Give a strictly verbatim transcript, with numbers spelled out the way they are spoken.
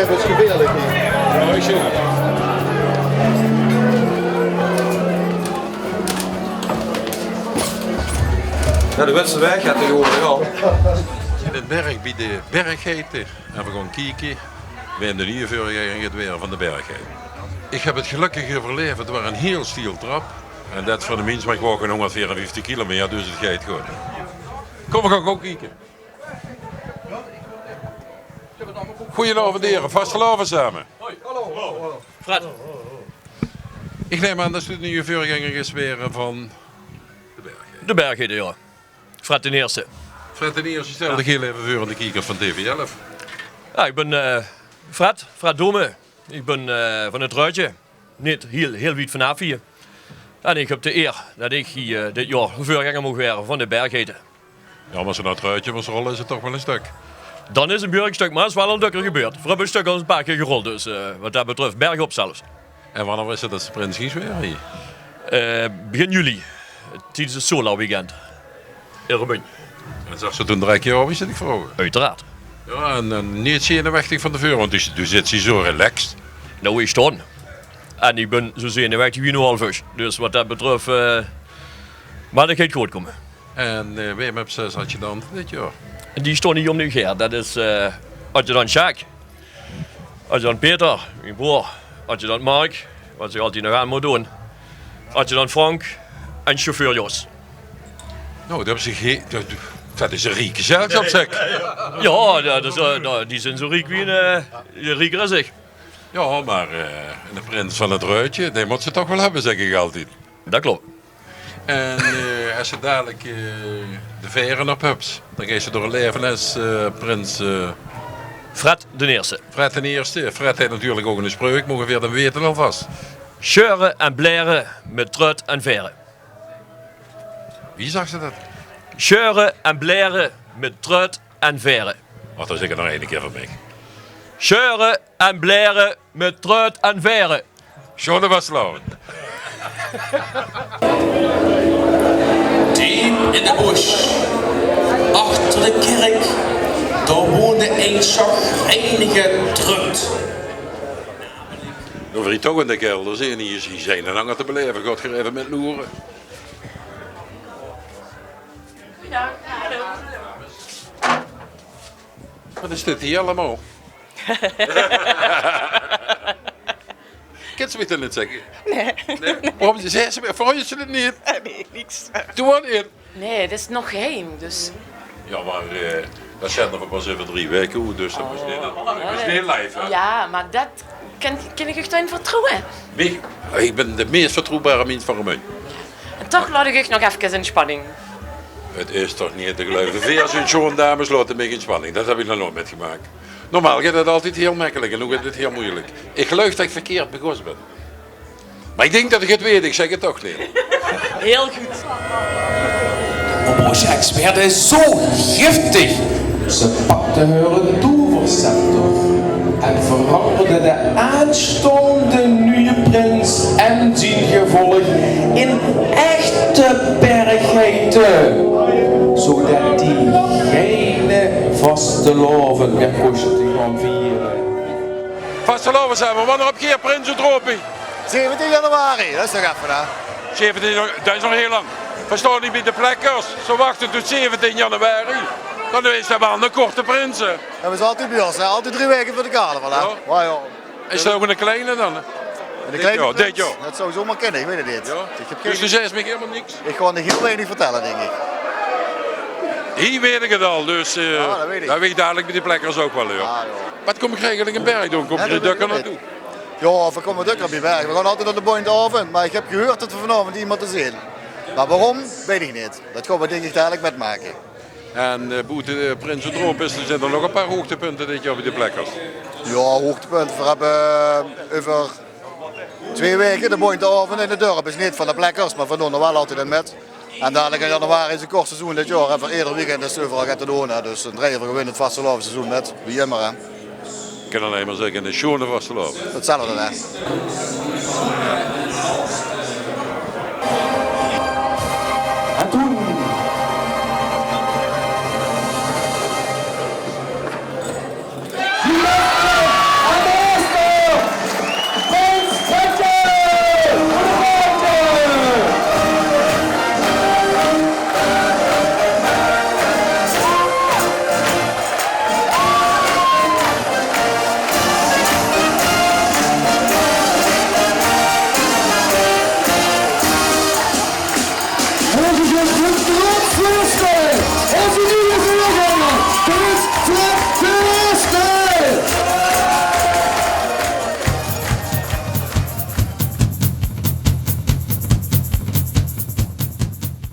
Dat is gevaerlik hie. Jao, de wètste waeg, jao, tegenwoordig al. In 't Berg bie de Berggeite. En veer gaon kieke wae de nuje veurgenger geit waere van de Berggeite. Ich höb 't gelökkig euverlaef, 't waor ein hiel stiel trap. En det veur de mins, mer ich waog honderdveerenvieftig kilo, mer jao, dus 't geit good. Kóm, veer gaon gewoon kieke. Goojenaovend, hiere. Vastelaovend same. Fred. Ich num aan det doe de nuje veurgenger geis waere van de Berggeite. De Berggeite, jao. Fred d'n Ierste. Fred d'n Ierste, stel dich hiel effe veur aan de kiekers van T V elf. Jao, ich bön, eh, Fred, Fred Dome. Ich bön, eh, van 't Ruitje. Neet hiel, hiel wied vanaaf hie. En ich höb de eer det ich hie, eh, dit jaor veurgenger maag waere van de Berggeite. Jao, mer es se nao 't Ruitje mós rolle, is 't toch waal ein stök. Dan is 't ein behuurlik stök, mer 't is waal al dökker gebeurd. Veer höbbe 't stök al ein paar kier gerold, dus, eh, waat det betröf bergop zelfs. En wanneer wis se det se prins gings waere hie? Eh, begin juli, tiedes 't Sola-weekend. In Remunj. En zags se toen direk jao, wie ze dich vroge? Oeteraard. Jao, en, en neet zenuwechtig van te veure, want doe, doe zits hie zo relaxed. Noe, ich staon. En ich bön zo zenuwechtig wie eine walvis. Dus waat det betröf, eh, mer det geit good kómme. En, eh, wae höbs se es adjudante dit jaor? Die staon hie óm dich haer. Det is, eh, adjudant Sjaak. Adjudant Peter, mien broor. Adjudant Mark, waat zich altied nog aan mót doon. Adjudant Frank en chauffeur Jos. Noe, det is ein ge-, det, det is ein riek gezelsjap, zèk. Jao, det is, eh, noe, die zeen zo riek wie ein, eh, rieker es ich. Jao, mer, eh, eine prins van 't Ruitje, dae mót se toch waal höbbe, zèk ich altied. Det klop. En, eh, es se dalik, eh, de vaere op höbs, dan geis se door 't laeve es, eh, prins, eh, Fred d'n Ierste. Fred d'n Ierste. Fred haet natuurlik ouch ein spreuk, moge veer det weite alvas? Sjeure en blaere mit tröt en vaere. Wie zags se det? Sjeure en blaere mit tröt en vaere. Wach, dan zèk ich 't nog eine kier veur mich. Sjeure en blaere mit tröt en vaere. Sjoon vastelaovend. Deep in de bósj, achter de kèrk, dao woonde ein chagrijnige trut. Noe, veer hie toch in de kelder zeen, hie is, hie is ein en anger te belaeve. Gaot geer effe mit loere. Waat is dit hie allemaol? Kins se mich det neet zègke? Nae. Nae? Waorom zaes se mich, vónjs se det neet? Nae, niks. Doe waal neet. Nae, det is nog geheim, dus. Jao, mer, eh, det zènde veer pas euver drie waeke oet, dus det is neet, det is neet live, hè? Jao, mer det kin, kin ich uch dan vertroewe? Mich, ich bön de meis vertroewbare mins van Remunj. En toch laot ich uch nog efkes in spanning. 't Is toch neet te geluive. Veer zoe'n sjoon dames laote mich in spanning. Det höb ich nog noeats mitgemaak. Normaal geit 't altied hiel mekkelik en noe geit 't hiel meujelik. Ich geluif det ich verkeerd begós bön. Mer ich dink det ich 't weit, ich zèk 't toch neet. Hiel good. Oma Sjeks waerde zo giftig. Ze pakte häöre toverscepter en verangerde de aanstaonde nuje prins en zien gevolg in echte Berggeite, zodet die geine vastelaovend mieë kóste gaon viere. Vastelaovend same, wanneer höb geer Prins Oetroping? Zeventien januari, det is nog effe, hè? Zeventien, det is nog hiel lang. Veer staon hie bie de Plekkers. Ze wachte tot zeventien januari. Dan is det waal 'ne korte prins, hè? Det is altied bie ós, hè? Altied drie waeke veur de carnaval, hè? Jao. Jao, jao. Is det ouch 'ne kleine dan, hè? 'Ne kleine prins? Dit jaor. Det zou zomer kinne, ich weit 't neet. Jao. Ich höb gein idee. Dus doe zaes mich hielemaol niks? Ich gaon dich hiel weinig vertèlle, dink ich. Hie weit ich 't al, dus, eh, det weit ich. Det weit ich dalik bie de Plekkers ouch waal, jao. Ah, jao. Waat kómp geer eigelik in Berg doon? Kómp geer hie dökker nao toe? Jao, veer kómme dökker bie Berg. Veer gaon altied nao de Bointe Aovend, mer ich höb gehuurd det veer vanaovend hie mótte zeen. Mer waorom, weit ich neet. Det gaon veer, dink ich, dalik mitmake. En, eh, boete, eh, Prins Oetroping, zeen d'r nog e paar hoogtepunte dit jaor bie de Plekkers? Jao, hoogtepunt. Veer höbbe, eh, euver twee waeke de Bointe Aovend in 't dörp. Is neet van de Plekkers, mer veer doon d'r waal altied aan mit. En dalik in januari is 't kortseizoen dit jaor. En veur eder weekend is euveral get te doon, hè. Dus dan drejje veer gewoon 't vastelaovesseizoen mit, wie ummer, hè. Ich kin allein mer zègke, 'ne sjoone vastelaovend. Hetzelfde, hè.